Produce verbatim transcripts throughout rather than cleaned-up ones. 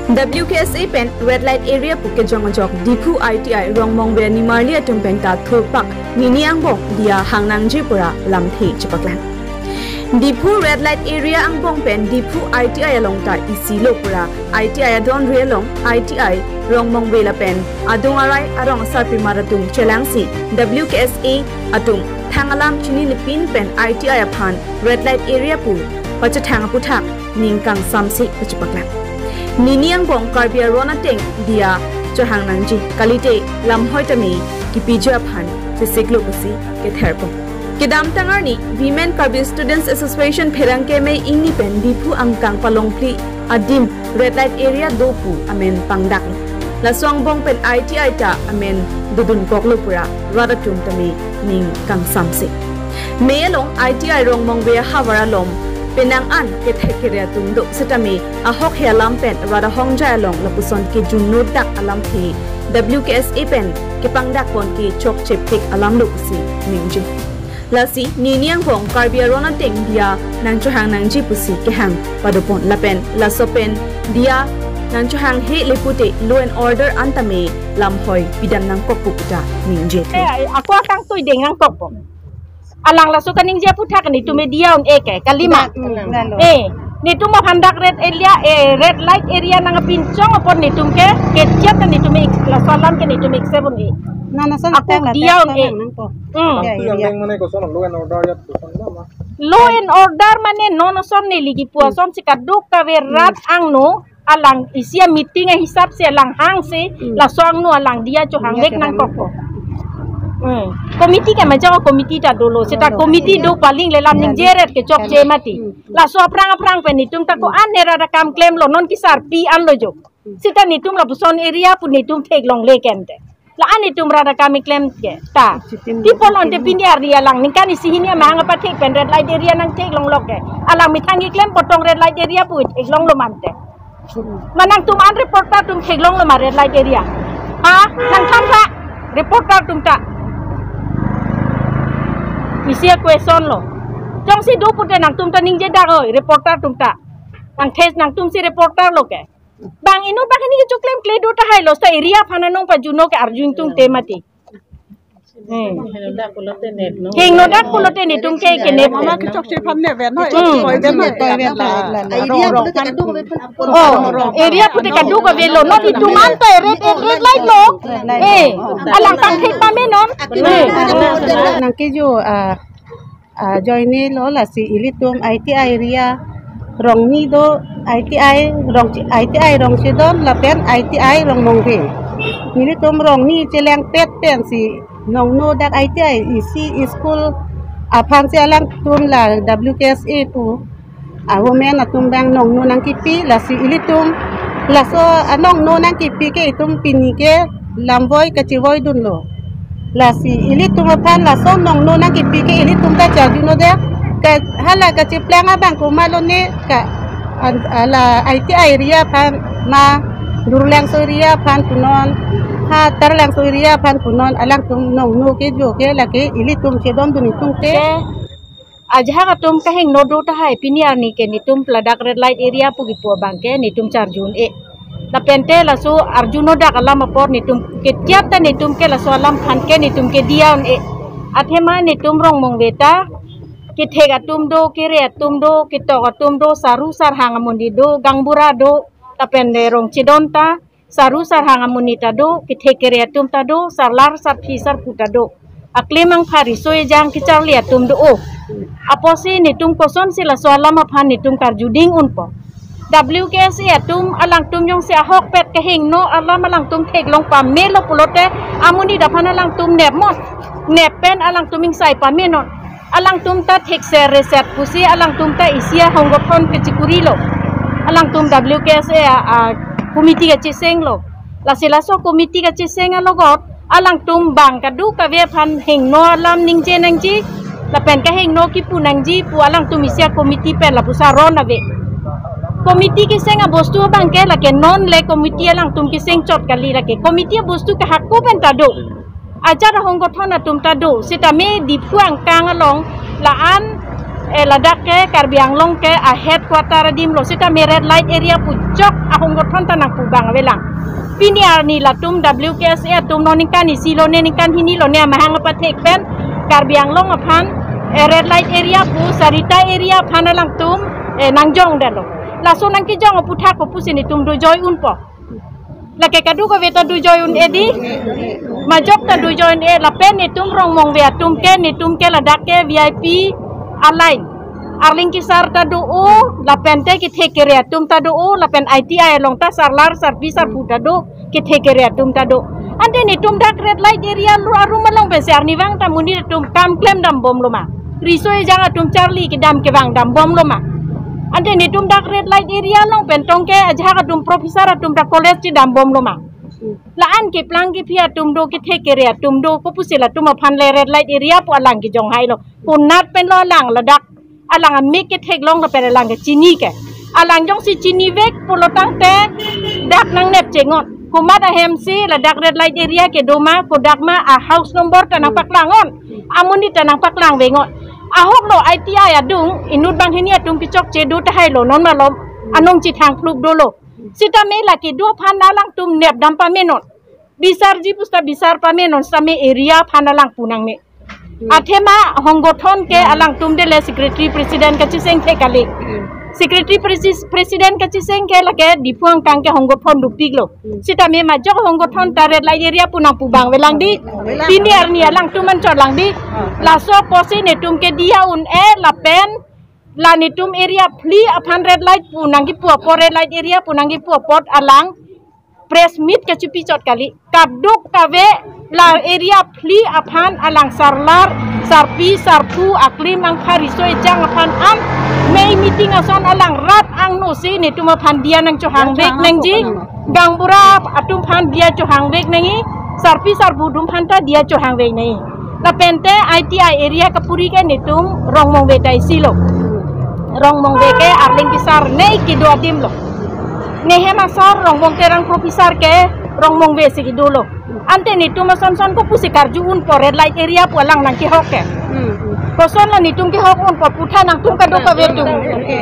W K S A pen red light area pu kejong ajok Diphu I T I Rongmongve nimarli atum pen ta thurpak nini angbong diya hang nangji pura lamthe chepaklang. Diphu red light area angbong pen Diphu I T I along ta isi lo pura I T I adonri along I T I Rongmongve lapen adung arai arong asarpimar atum chelangsi W K S A atum thang alam chinine pin pen I T I aphan red light area pu pachethang aputhak ning kangsamse pachepaklang. Nini angbong Karbi aron ateng diya chohang nangji kalite lamhoi tame kipiju aphan chesiklo pusi ketherpon. Kedamtang arni Women Karbi Students Association pherangke Mei Ingni pen Diphu angkang palongphli adim red light area do pu amen pangdak. Laso angbong pen I T I ta amen dodun-koklo pura rat atum tame ning kangsamse. Mei along I T I Rongmongve ahavar along penang an kethek kere atum do setame ahok he alam pen rat ahongjai along lapuson kejunno dak alamthe W K S A pen kepangdakpon ke chokchepik alam lo pusi ningje. Lasi nini angbong Karbi aron ateng diya nangchohang nangji pusi kehang padopon lapen laso pen diya nangchohang he lepute law and order an tame lamhoi pidam nangkok pu puta ningje. Eh, ako akangtui deng nangkokpo. Alang laso kaningje aputhak netum diya un-e ke kalima. Hmm, lalo. Eh, netum aphan dak red area, eh, red light area nangpinchong apot netum ke, kechat netum ik laso alam ke netum ik seven e. Nana san ako tang la diya tang un-e. Nangpo. Hmm. Ya, Itu yang ya. Yang mana kosong law and order ya kosong mana? Law and order mane non ason neli kipu ason si kadokave rat angno alang isi a-meeting ahisap si alang hangse, hmm, laso angno alang diya chohang vek nangkokpo. Hmm. Committee ke macam committee ta dolo. Seta dolo. Committee do paling lelam ningje ret ke chokche mati. Hmm. Laso aphrang aphrang pen netum ta ko-an ne rat akam klemlo non kesarpi anlo jo. Seta netum lapuson area pu netum theklongle kente. La-an netum rat akam keklem ke ta. Chitin. Pi apot lo ante pini arni alang ningkan isi hini amahang apathek pen red light area nangtheklonglo ke. Alang methang keklem potong red light area pu theklonglo mante. Ma nangtum an reporter atum theklonglo ma red light area. Ha? Nangthan tha. Reporter atum ta. Isi a-question lo. Jongsi do pute nangtum ta ningje dak oi reporter atum ta. Nang thes nangtum si reporter lo ke. Bang inut bang hini kechoklem kle do tahai lo sa area aphan anong pajunno ke arjun tung te mati. Hmm. Hingno dak pulote netum ke kenep. Mama kechokche aphan ne ven hoi. Hmm. Koi ven hoi. Koi ven hoi. Area pute kadokave aphan. Oh, area pute kadokave lo. Non itum an ta red, red light lo. Eh, alang tang thek pame non. Eh. Nang kejo, ah, ah, joine lo lasi ilitum I T I area Rongni do, I T I Rong, I T I Rongchedon lapen I T I Rongmongve. Nelitum Rongni chelangpet pensi nongno dak I T I isi school aphansi alangtum la W K S A pu a-women atum bang nongno nangkipi lasi ilitum laso anongno nangkipi ke itum pini ke lamvoi kachivoidunlo. Lasi ilitum aphan laso nongno nangkipi ke ilitum ta charjuno de ka hala kachiplang abang komat lo ne ka an, ala I T I area aphan ma Durlangso area aphan punon ha Tarlangso area aphan punon alangtum nongno kejo ke lake ilitum chedondun itum te. Ajahak atum kahingno do tahai pini arni ke netum ladak red light area pu kipu abang ke netum charjun e. Lapente laso arjuno dak alam apor netum ketiap ta netum ke laso alam aphan ke netum ke diya un-e. Athema netum Rongmongve ta kethek atum do, kere atum do, ketok atum do, saru sarhang amonit do, gangbura do, lapente Rongchedon ta saru sarhang amonit ta do, kethek kere atum ta do, sarlar sarphi sarpo ta do. Aklim angpha riso ejang kecharli atum do o. Apotsi netum kosonsi laso alam aphan netum karjuding unpo. W K S A atum alangtum jongsi ahokpet kahingno alam alangtum theklong pamelo pulote amonit aphan alangtum nepnon. Nep pen alangtum ingsai pamenon. Alangtum ta thekser reset pusi alangtum ta isi a-honggothon kechikurilo. Alangtum W K S A a, a committee kachesenglo. Lasi laso committee kacheseng alogot alangtum bang kadokave aphan hingno alam ningje nangji lapen kahingno kipu nangji pu alangtum isi a-committee pen lapuson aron ave. Committee keseng abostu abang ke lake non le committee alangtum keseng chot kali lake. Committee abostu ke hako pen ta do. Ajat ahonggothon atum ta do, sitame Diphu angkang along la-an Eh, ladak ke Karbi Anglong ke a headquarter adim lo, sitame red light area pu ajok ahongothon ta nangpu abang avelang. Pini arni latum W K S A atum non ningkan isi lone, ningkan hini lone amahang apathek pen Karbi Anglong aphan, eh, red light area pu sarita area aphan alangtum, eh, nangjongdetlo. Laso nangkejong aputhak kopusi netum dojoi unpo? Lake kadokave ta dojoi un-e di. Majok ta dojoi un-e, lapen netum Rongmongve atum ke, netum ke ladak ke V I P a-line. Arleng kesar ta do-o, lapen te kethek kere atum ta do-o, lapen I T I along ta sarlar, sarpi, sarpo ta do, kethek kere atum ta do. Ante netum dak red light area lo arum along pensi arnivang ta monit atum kam klemdambomlo ma? Riso ejang atum charli kedam kevangdambomlo ma? Ante netum dak red light area along pen tong ke ajahak atum professor atum ta college chedambomlo ma? La-an keplang kephi atum do, kethek kere atum do, kopusi latum aphan le red light area pu alang kejong hailo? Konat pen lo alang ladak, alang amek ketheklong lapen alang kechini ke. Alang jongsi chinivek pulo tangte dak nangnep chengot. Komat ahemsi ladak red light area kedo ma, kodak ma, a house number ta nangpaklang-ot, amonit ta nangpaklangve-ngot. Ahok lo I T I adung, inut banghini atum kechokche do tahai lo, non malom anong chithang phlup dolo. Sitame lake do aphan alangtum nepdam pamenon. Bisarji pusta bisar pamenon, sitame area aphan alang pu nangne. Athema honggothon ke alangtum dele secretary president kacheseng the kali. Secretary presi-, president kacheseng ke lake Diphu angkang ke honggothon dopiklo. Sitame majok honggothon ta red light area pu nangpu abang avelang di. Pini arni alangtum anchot lang di. Laso apotsi netum ke diya un-e lapen la netum area phli aphan red light pu nangkipu apot, red light area pu nangkipu apot alang press meet kachipi chot kali. Kadokave la area phli aphan alang sarlar, sarpi, sarpo, aklim angkha, riso ejang aphan an mei meeting ason alang rat angno si netum aphan diya nangchohangvek nangji. Gaonbura atum aphan diya chohangvek nangji, sarpi sarpo atum aphan ta diya chohangvek nangji. Lapen te I T I area kapuri ke netum Rongmongve ta isi lo. Rongmongve ke Arleng kesar nei kedo adim lo. Nehem asar Rongmong Terang professor ke Rongmongve si kedo lo. Ante netum ason son kopusi karju unpo red light area pu alang nangkehok ke? Koson lo netum kehok unpo putha nangtum kadokave atum?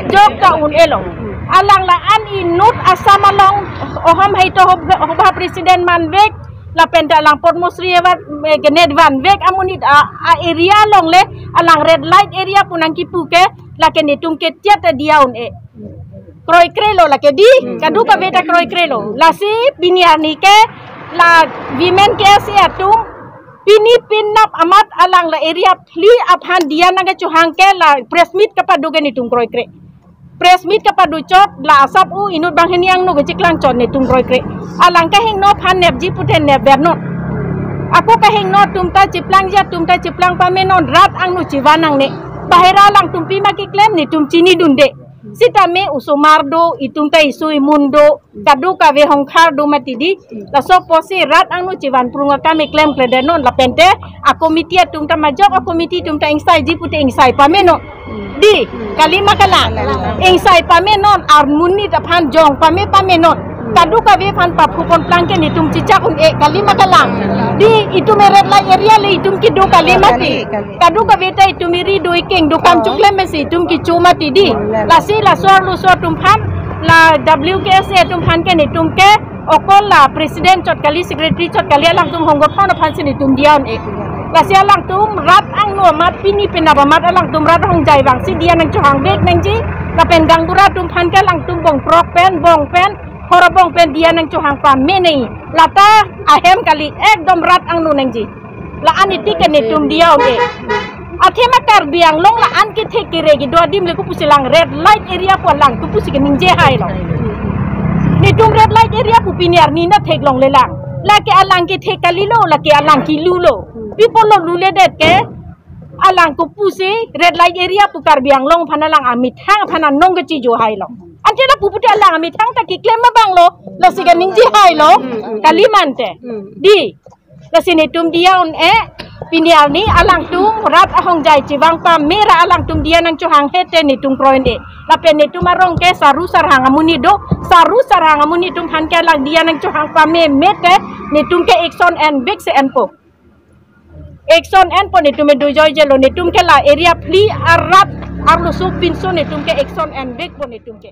Jok ta un-e lo. Alang la-an inut Assam along ohom hai to hob-, hobha president manvek, lapen ta alang Padma Shri award, eh, kenet vanvek amonit a, a area along le alang red light area pu nangkipu ke, lake netum ke tiat ta diya un-e. Kroikre lo lake di, kadokave ta kroikre lo. Lasi pini arni ke la women K S A atum pini penap amat alang la area phli aphan diya nangkechohang ke la press meet kapado ke netum kroikre. Press meet kapado chot la asap u inut banghini angno kechiklang chot netum kroikre. Alang kahingno aphan nepji pute nepvernon. Ako kahingno atum ta chiplangji atum ta chiplang pamenon, rat angno chivan nangne. Bahira alangtum pima keklem netum chinidunde. Sitame osomar do, itum ta isu imun do, kadokave hongkhar do mati di. Laso apotsi rat angno chivan prung akam klemkledenon lapen te a committee atum ta majok a committee atum ta ingsaiji pute ingsai pamenon. Di, kali ma kalang? Ingsai pamenon, armonit aphan jong pame pamenon. Kadokave aphan paphu ponplang ke netum chichak un-e, kali ma kalang? Di, itum area, la area le itum kedo kali mati. Kadokave ta itum iri do, ikeng do, kam chuklem mesi itum kecho mati di. Lasi laso arloso atum aphan, la W K S A atum aphan ke netum ke okol la president chot kali, secretary chot kali, alangtum honggothon aphan si netum diya un-e. Lasi alangtum rat angno amat, pini penap amat alangtum rat hongjai vangsi diya nangchohangvek nangji. Lapen gaonbura atum aphan ke alangtum bongprok pen, bong pen, hor abong pen diya nangchohang pame nangji. Lata ahem kali, ekdom rat angno nangji. La-an itik ke netum diya un-e. Athema Karbi Anglong la-an kethek kere kedo adim le kopusi lang red light area pu alang kopusi keningje hailo? Netum red light area pu pini arni na theklongle lang. Lake alang kethek kalilo, lake alang kilulo. Pi apotlo luledet ke? Alang kopusi red light area pu Karbi Anglong aphan alang amethang aphan anong kechijo hailo. Ante lapu pute alang amethang ta keklem abang lo, lasi keningje hailo. Kali ma ante? Di. Lasi netum diya un-e, pini arni alangtum rat ahongjai chevang pame ra alangtum diya nangchohanghe te netum kroi un-e. Lapen netum arong ke saru sarhang amonit do, saru sarhang amonit atum aphan ke alang diya nangchohang pameme te netum ke action envek si enpo. Action enpo, netum me dojoijelo, netum ke la area phli arat Arloso pinso netum ke action envek po netum ke.